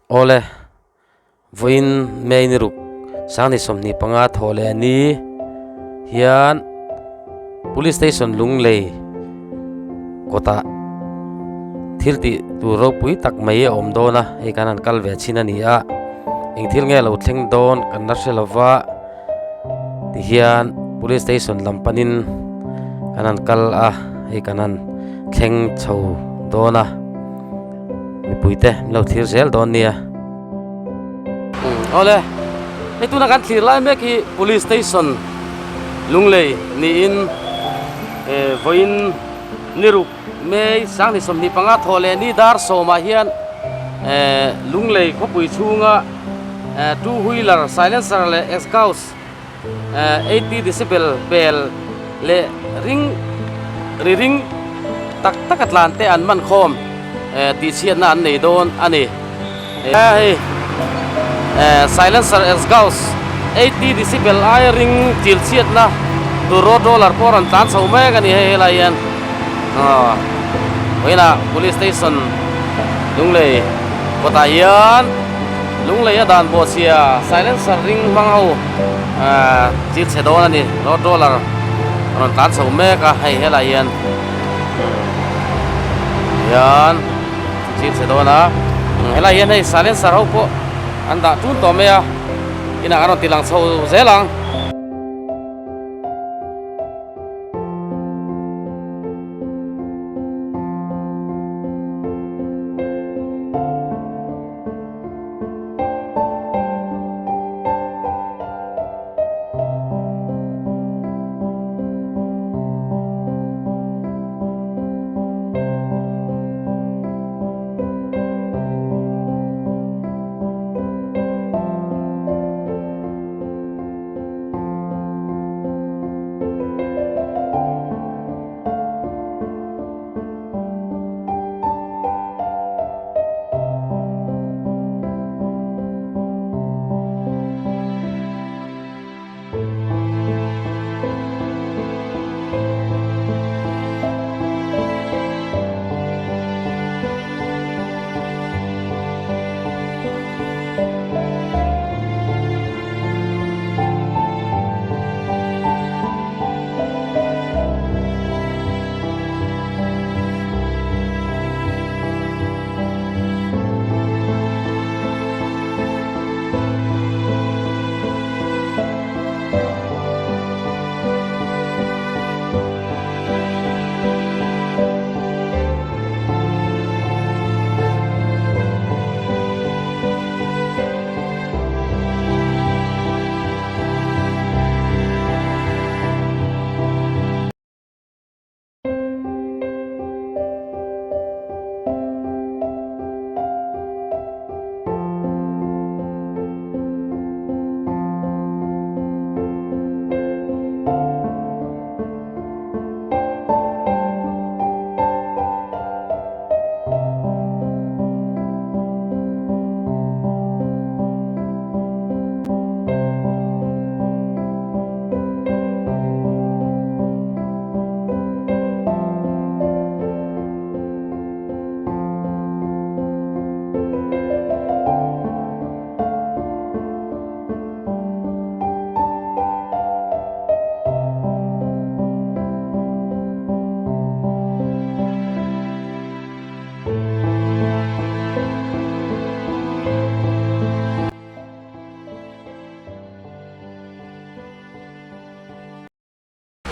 Awle, vawiin May ni ruk Sangni 25 thawh leh ni hian Police Station Lunglei kawtah thil tih tur ropui tak mai a awm dawn a, hei kan han kal ve chhin a ni a, eng thil nge lo thleng dawn kan la hre lova tihian Police Station lam panin kan han kal a, hei kan han thleng chho dawn a. Mipuite min lo thlir zel dawn nia. Awle, hei tuna kan thlir lai mek hi Police Station Lunglei niin vawiin ni ruk May 2025 thawh leh ni dar sawmah hian Lunglei khawpui chhunga two wheeler silencer leh exhaust 80 decibel pel leh ring ri ring tak tak a tlan te an man khawm tih chhiatna an nei dawn a ni. Hei silencer exhaust 80 decibel aia ring chil chhiatna tur road roller pawh a rawn tlan chho mek a ni hei helai hian vawiinah police station Lunglei kawtah hian. Lunglei a dan bawh chhia silencer ring hmang ho thil chhe dawn a ni road roller a rawn tlan chho mek a hei helai hian hian thil chhe dawn a helai hian hei silencer ho pawh an dah tun tawh mai a inah an rawn ti lang chho zel ang.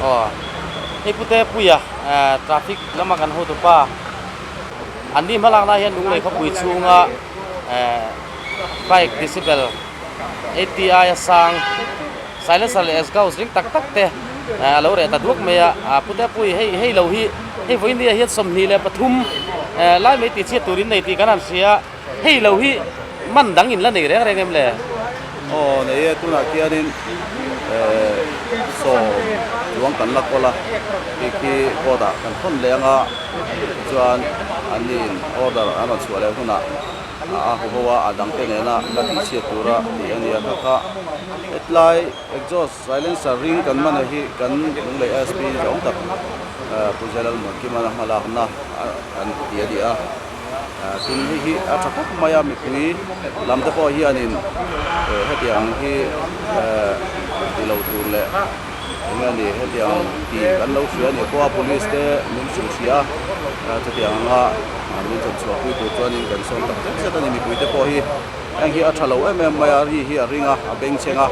Aw hei pute puia traffic lama kan hotu pa an ni hmalakna hian Lunglei khawpui chhunga bike decibel 80 aia sang silencer leh exhaust ring tak tak te a lo reh ta duak mai a pute pui hei hei lo hi hei vawiin ni ah hian 23 lai mai tih chhiat turin nei tih kan han hria. Hei lo hi man dang in la nei reng reng em le? Aw nei e, tunah khianin saw chuang kan la kawl a, khi khi court ah kan thawn leh anga chuan an ni in order an rawn chhuah leh hunah a haw ho a, a dang te nena la tih chhiat tura tih a ni a, kha kha hetlai exhaust silencer ring kan man hi kan Lunglei SP zawng tak Pu Jalal Muankimana hmalakna an ti a ni a. Tin hei hi a tha khawp mai a, mipui lam te pawh hianin hetiang hi ti lo tur leh eng nge ni hetiang tih kan lo hria a nih pawh a police te min hrilh hria a, chutiang anga min chawp chhuah pui tur chuanin kan sawm tak zet zet a ni mipui te pawh hi heng hi a tha lo em em mai a, ri hi a ring a, a bengchheng a,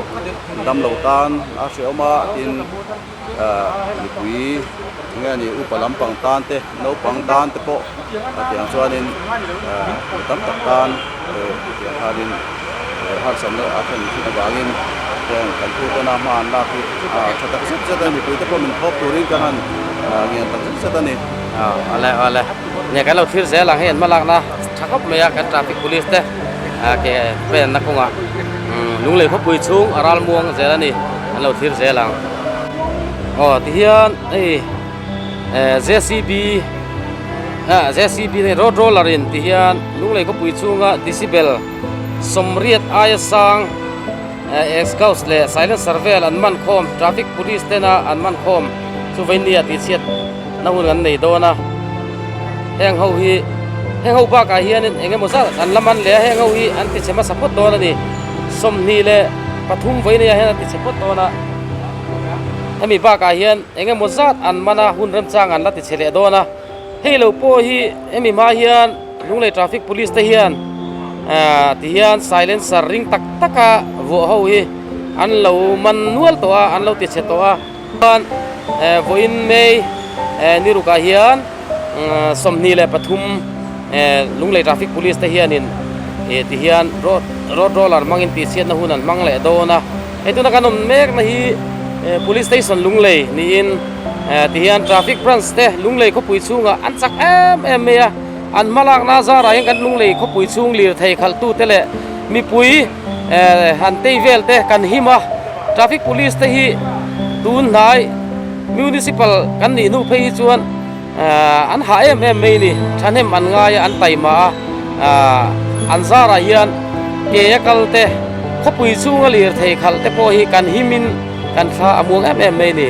damlo tan a hrehawm a, tin. Mipui enge a nih upa lampang tan te naupang tan te pawh a tiang chuanin mi tam tak tan tiang khanin harsatna a thlen thin avangin heng kan thu tena hma an lak hi a tha tak zet zet a ni mipui te pawh min thawp turin kan han ngen tak zet zet a ni. Awle awle nia kan lo thlir zel ang hei an hma lakna tha khawp mai a kan traffic police te ke penna kawngah lunglei khawpui chhung a ral muang zel a ni. An lo thlir zel ang. Aw tihian hei eh JCB ah JCB nei road roller in tihian lunglei khawpui chhunga decibel sawmriat aia sang eh exhaust leh silencer vel an man khawm traffic police tena an man khawm chu veinia tih chhiat na hun an nei dawn a heng ho hi heng ho bakah hianin eng emaw zat an la man leh a heng ho hi an ti chhe hmasa phawt dawn a ni 20 leh pathum vawi nei ah hian an ti chhe phawt dawn a hemi bakah hian eng emaw zat an man a hun remchang an la ti chhe leh dawn a hei lo pawh hi hemi hma hian Lunglei traffic police te hian ah ti hian silencer ring tak tak a vuah ho hi an lo man nual tawh a an lo ti chhe tawh a. Chuan vawiin May ni rukah hian 23 Lunglei Traffic Police te hianin ti hian road road roller hmangin tihchhiatna hun an hmang leh dawn a. Hei tuna kan awm mekna hi Police Station Lunglei niin ti hian Traffic Branch te Lunglei khawpui chhungah an chak em em mai a. An hmalakna zarah hian kan Lunglei khawpui chhung lirthei khalhtute leh mipui han tei vel te kan him a. Traffic Police te hi tun hnai Municipal kan nih hnu phei hi chuan an hah em em mai a ni. Thahnem an ngai a, an taima a, an zarah hian ke a kal te, khawpui chhunga lirthei khalh te pawh hi kan himin kan thla a muang em em mai a ni.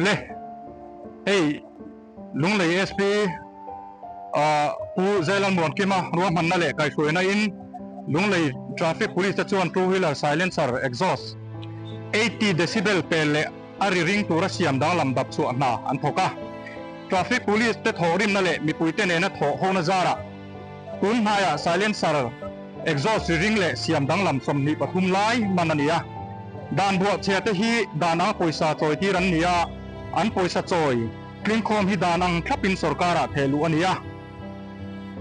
Le hei Lunglei SP ah Pu Zailalmuankima ruahmanna leh kaihhruaina in Lunglei Traffic Police te chuan two wheeler silencer exhaust 80 decibel pel leh a ri ring tura siam danglam dap chhuah hna an thawk a. Traffic Police te thawhrimna leh mipuite nena thawh hona zarah tun hnaiah silencer exhaust ri ring leh siam danglam 23 lai man a ni a. Dan buah chhia te hi dan anga pawisa chawi tir an ni a, an pawisa chawi tlingkhawm hi dan ang thlapin sorkarah theh luh a ni a.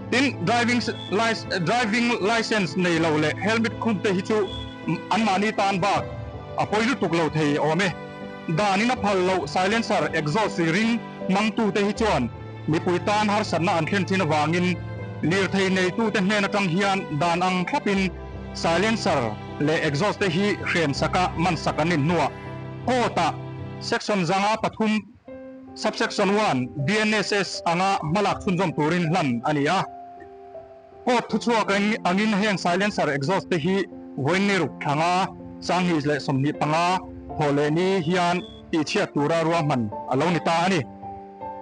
Tin, driving driving licence nei lo leh helmet khum te hi chu anmahni tan bak a pawi lutuk lo thei awm e. Danin a phal loh silencer exhaust ring hmangtute hi chuan mipui tan harsatna an thlen thin avangin lirthei neitute hnen atang hian dan ang thlapin silencer leh exhaust te hi hren saka man sak an inhnuah court-ah section zanga pathum Subsection one, BNSS anga hmalak chhunzawm turin hlan a ni a. Court thuchhuak angin heng silencer exhaust te hi vawiin ruk thlanga 2025 thawh leh ni hian tihchhiat tura ruahman a lo ni ta a ni.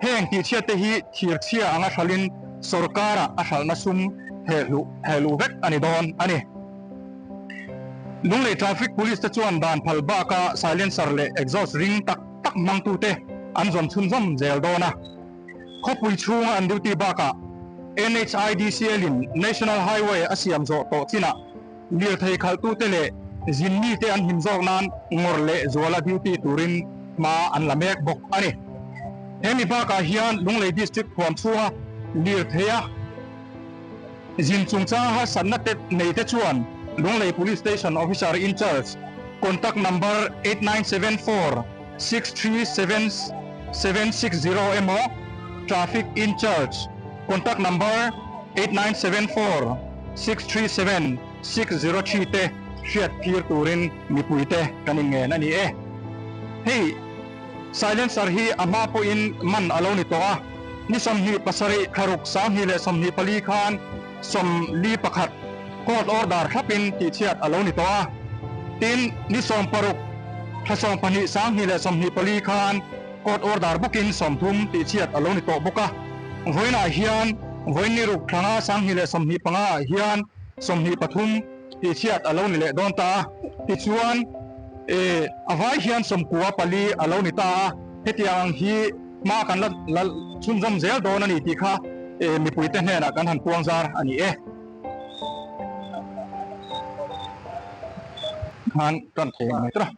Heng tihchhiat te hi thirchhia anga hralhin sorkara a hralhna sum. thehluh thehluh vek a ni dawn a ni. Lunglei Traffic Police te chuan dan phal baka silencer leh exhaust ring tak tak hmangtute an zawn chhunzawm zel dawn a. Khawpui chhunga an duty bakah NHIDCL in National Highway a siam zawh tawh chinah lirthei khalhtute leh zin mite an him zawk nan ngawr leh zuala duty turin hma an la mek bawk a ni. He mi bakah hian Lunglei District huam chhunga lirtheia zin chungchanga harsatna te nei te chuan Lunglei Police Station Officer in Charge contact number 8974 637760 emaw Traffic in Charge contact number 8974 637 603 te hriat phir turin mipuite kan inngen a ni e. Hei silencer hi a hma pawhin man a lo ni tawh a, ni 27 thlaruk 2024 khan 41 court order thlapin tihchhiat a lo ni tawh a, tin ni 16 thla 12 2024 khan court order bawkin 30 tihchhiat a lo ni tawh bawk a, vawiinah hian vawiin ni ruk thlanga 2025 ah hian 23 tihchhiat a lo ni leh dawn ta a, tichuan eh a vai hian 94 a lo ni ta a, hetiang ang hi hma kan la la chhunzawm zel dawn a ni tih kha eh mipuite hnenah kan han puang zar a ni e. Khan tan thei ang mai tawh a.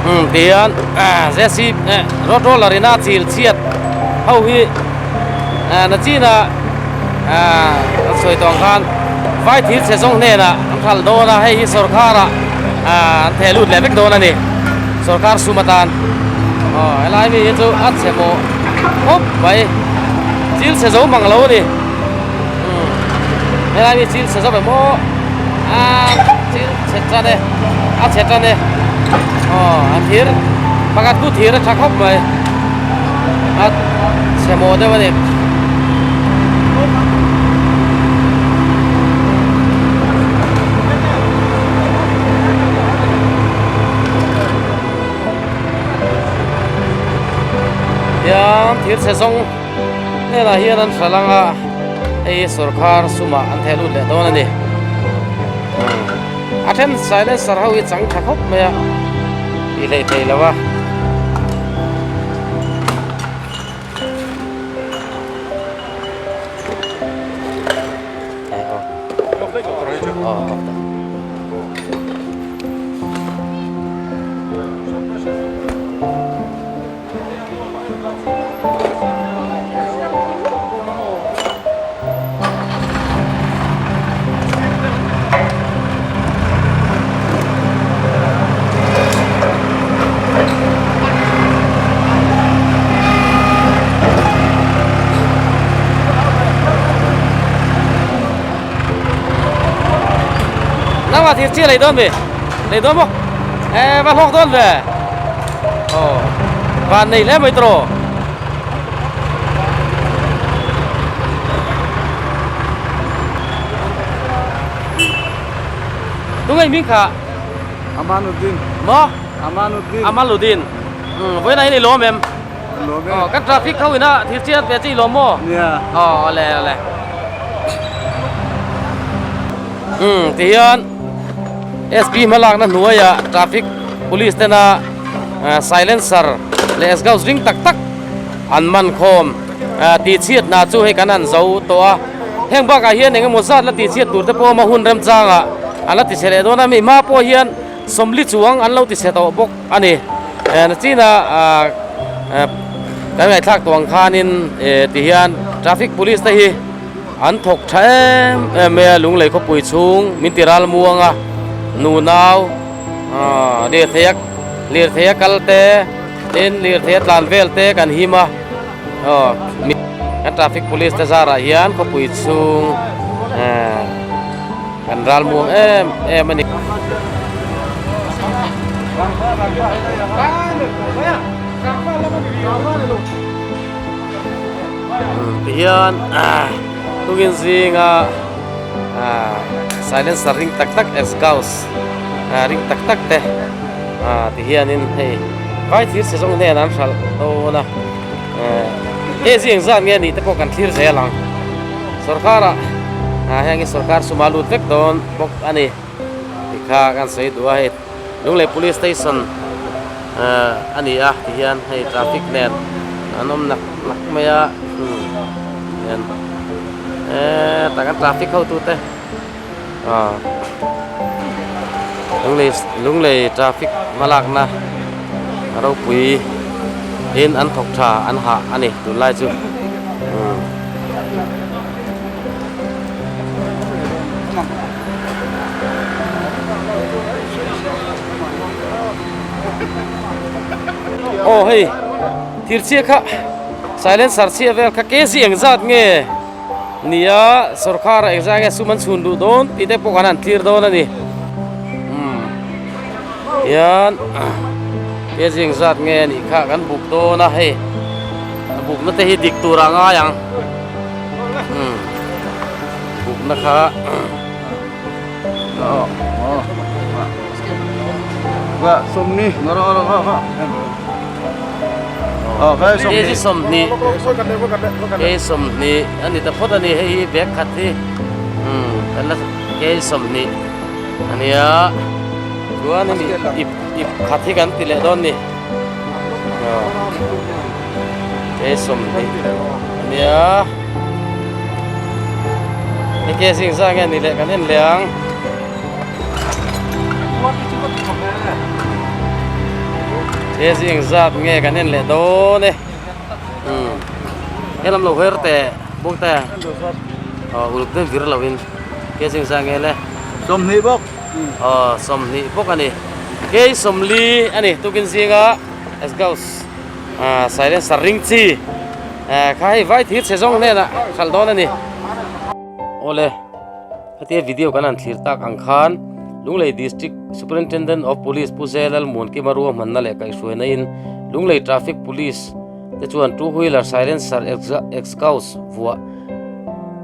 Umm tihian JCB road roller ina chil chhiat ho hi nachina an sawi tawh ang khan vai thil chhe zawng hnenah an hral dawn a, hei hi sawrkharah an theh lut leh vek dawn a ni sawrkar sum atan aw helai mi hi chu a chhe mawh khawp mai chil chhe zo mang lo a ni umm helai mi chil chhe zo ve maw a chil chhe tan e a chhe tan e aw a thir pakhat chu thir a tha khawp mai a chhe mawh deuh a ni. Hian thir chhe zawng hnenah hian an hral ang a hei hi sawrkhar sumah an theh lut leh dawn a ni a then silencer ho hi chang tha khawp mai a tih hleih theih loh a. Nangmah thir chiah lei dawn ve lei dawn maw eh va hlawk dawn ve aw van nei hle mai tawh Tunge hming kha? Amanuddin. Maw? Amanuddin. Amaluddin. Um, vawiin ah hian i lawm em? Lawm e. Aw, kan traffic ho ina thil chiat ve chu i lawm maw? Nia. Aw, awle awle. Um, tihian SP hmalakna hnuaiah traffic police tena silencer leh exhaust ring tak tak an man khawm tihchhiat hna chu hei kan han zo tawh a heng bakah hian eng emaw zat la tihchhiat tur te pawh a awm a hun remchangah an la tichhe leh dawn a mi hma pawh hian sawmli chuang an lo tichhe tawh bawk a ni nachina kan ngaihthlak tawh ang khanin tihian traffic police te hi an thawk tha em em mai a lunglei khawpui chhung min ti ral muang a nunau lirthei a lirthei a kal te. Tin, lirthei a tlan vel te kan him a, aw kan traffic police te zarah hian khawpui chhung eh kan ral muang em em a ni. Tihian tungin zinga silencer ring tak tak exhaust ring tak tak te tihianin hei vai thir se zawng nen an hralh dawn a hei zing zat nge nih te pawh kan thlir zel ang sawrkharah heng hi sawrkar suma lut vek dawn bawk a ni tikha kan sawi duh a hei Lunglei police station a ni a tihian hei traffic nen an awm nak nak mai a hian tah kan traffic hotute Lunglei Lunglei traffic hmalakna ropui in an thawk tha an hah a ni tunlai chu. Aw hei thir chhia kha silencer chhia vel kha kg eng zat nge nia sawrkhar ah engzah nge sum an chhun duh dawn tih te pawh kan han thlir dawn a ni umm hian kg eng zat nge anih kha kan buk dawn a hei a bukna te hi dik tur a ngai ang umm. Bukna kha Kg 20 Kg 20 a ni ta phawt a ni hei hi bag khat hi kan la Kg 20 a nia chuan hemi ip ip khat hi kan ti leh dawn ni Kg 20 a nia. Enge zing zah nge ni leh kan en leh ang. Kg engzat nge kan en leh dawn e umm helam lo her teh bawk te aw uluk deuh vir lo in kg engzat nge le 20 bawk aw 20 bawk a ni kg 40 a ni tukin zinga exhaust ah silencer ring chi kha hei vai thir chhe zawng hnenah khalh dawn a ni awle. Hetia video kan han thlir tak ang khan Lunglei District Superintendent of Police Pu Zelal Muankima ruahmanna leh kaihhruaina in Lunglei Traffic Police te chuan two wheeler silencer exhaust vuah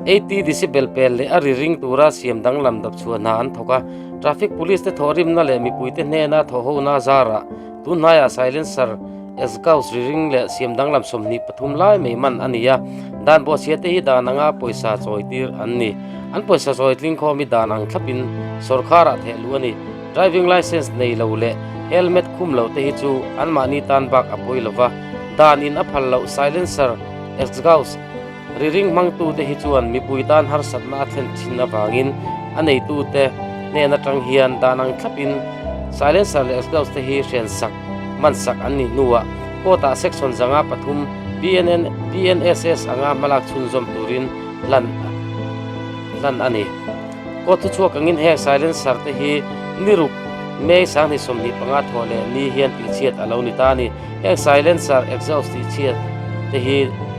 80 decibel pel leh a ri ring tura siam danglam dap chhuah hna an thawk a. Traffic Police te thawhrimna leh mipuite hnena thawhhona zarah tun hnaiah silencer exhaust ri ring leh siam danglam 23 lai mai man a ni a. Dan bawhchhia te hi dan anga pawisa chawi tir an ni. An pawisa chawi tling khawm hi dan ang thlapin sawrkharah theh luh a ni. Driving licence nei lo leh helmet khum lo te hi chu anmahni tan bak a pawi lo va, dan in a phal loh silencer, exhaust, ri ring hmangtu te hi chuan mipui tan harsatna a thlen thin avangin a neitu te hnen atang hian dan ang thlapin silencer leh exhaust te hi hrian sak man sak an nih hnuah court ah section zanga pathum BNN BNSS anga hmalak chhunzawm turin hlan hlan a ni. Court thuchhuak angin heng silencer te hi ni ruk May 2025 thawh leh ni hian tihchhiat a lo ni ta a ni. Heng silencer exhaust tihchhiat te hi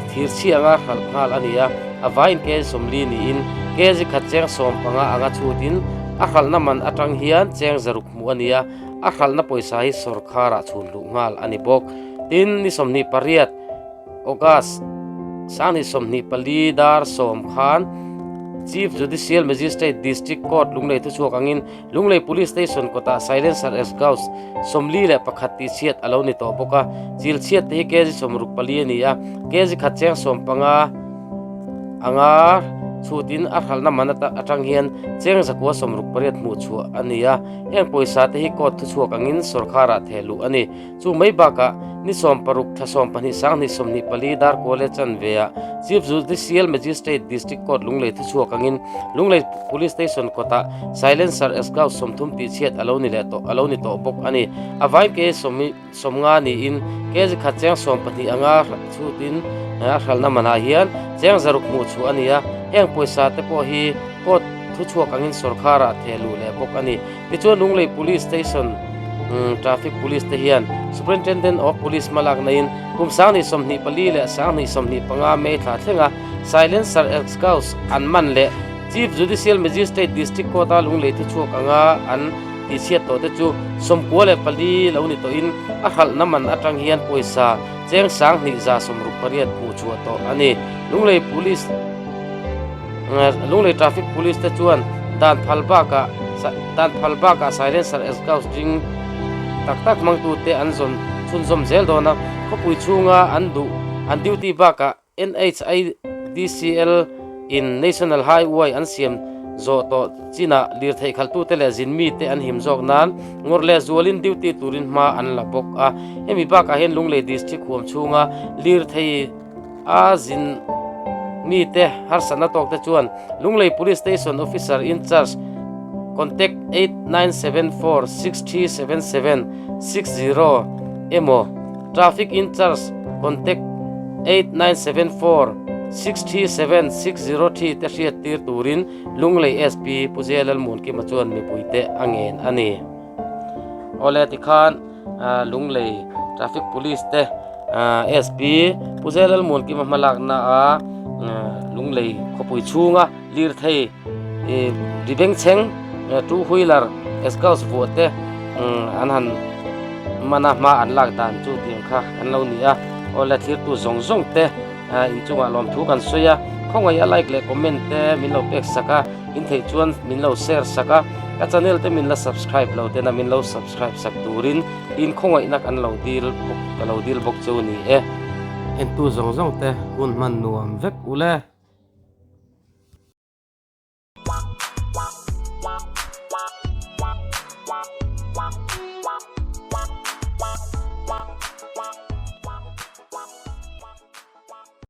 thir chhi anga hralh nghal a ni a, a vaiin kg 40 niin kg khat cheng 15 anga chhutin a hralhna man atang hian cheng zaruk hmuh a ni a, a hralhna pawisa hi sawrkharah chhun luh nghal a ni bawk. Tin, ni 28 August 2024 dar 10 khan Chief Judicial Magistrate District Court Lunglei thuchhuak angin Lunglei Police Station kawtah silencer exhaust 41 tihchhiat a lo ni tawh bawk a, chil chhiat te hi kg 64 a ni a, kg khat cheng 15 anga chhutin a hralhna man atang hian cheng zakua 68 hmuh chhuah a ni a, heng pawisa te hi court thuchhuak angin sawrkharah theh luh a ni. Chu mai bakah ni 16 thla 12 2024 dar kual e chanve ah Chief Judicial Magistrate District Court Lunglei thuchhuak angin Lunglei Police Station kawtah silencer exhaust 30 tihchhiat a lo ni leh tawh a lo ni tawh bawk a ni. A vain kg 50 niin kg khat cheng 12 anga chhutin a hralhna manah hian cheng zaruk hmuh chhuah a ni a, heng pawisa te pawh hi court thuchhuak angin sawrkharah theh luh leh bawk a ni. Tichuan Lunglei Police Station Traffic Police te hian Superintendent of Police hmalakna in kum 2024 leh 2025 May thla thlenga Silencer Exhaust an man leh Chief Judicial Magistrate District Court a Lunglei thuchhuak anga an tihchhiat tawh te chu 94 lo ni tawhin a hralhna man atang hian pawisa cheng 2168 hmuh chhuah tawh a ni. Lunglei Police Lunglei Traffic Police te chuan dan phal bakah dan phal bakah silencer exhaust ding tak tak hmangtute an zawn chhunzawm zel dawn a, khawpui chhunga an duh an duty bakah NHIDCL in National Highway an siam zawh tawh chinah lirtheih khalhtute leh zinmite an him zawk nan ngawrh leh zualin duty turin hma an la bawk a. Hemi bakah hian Lunglei District huam chhunga lirthei A zin mite harsatna tawk te chuan Lunglei Police Station Officer in Charge Contact 8974 6377 60 emaw Traffic in Charge Contact 8974 637 603 te hriat tir turin Lunglei SP Pu J Lalmuankima chuan mipuite a ngen a ni. Awle tikhan Lunglei Traffic Police te SP Pu Zelalmuankima hmalakna a Lunglei khawpui chhunga lirthei ri bengchheng two wheeler exhaust vuah te an han man a hma an lak dan chu tiang kha kan lo ni a awle thirtu zawng zawng te inchungah lawmthu kan sawi a khawngaih a like leh comment te min lo pek sak a. In theih chuan min lo share sak a, ka channel te min la subscribe lo tena min lo subscribe sak turin in khawngaihna kan lo dil bawk ka lo dil bawk chu ni e. Entu zawng zawng te hun hman nuam vek ule.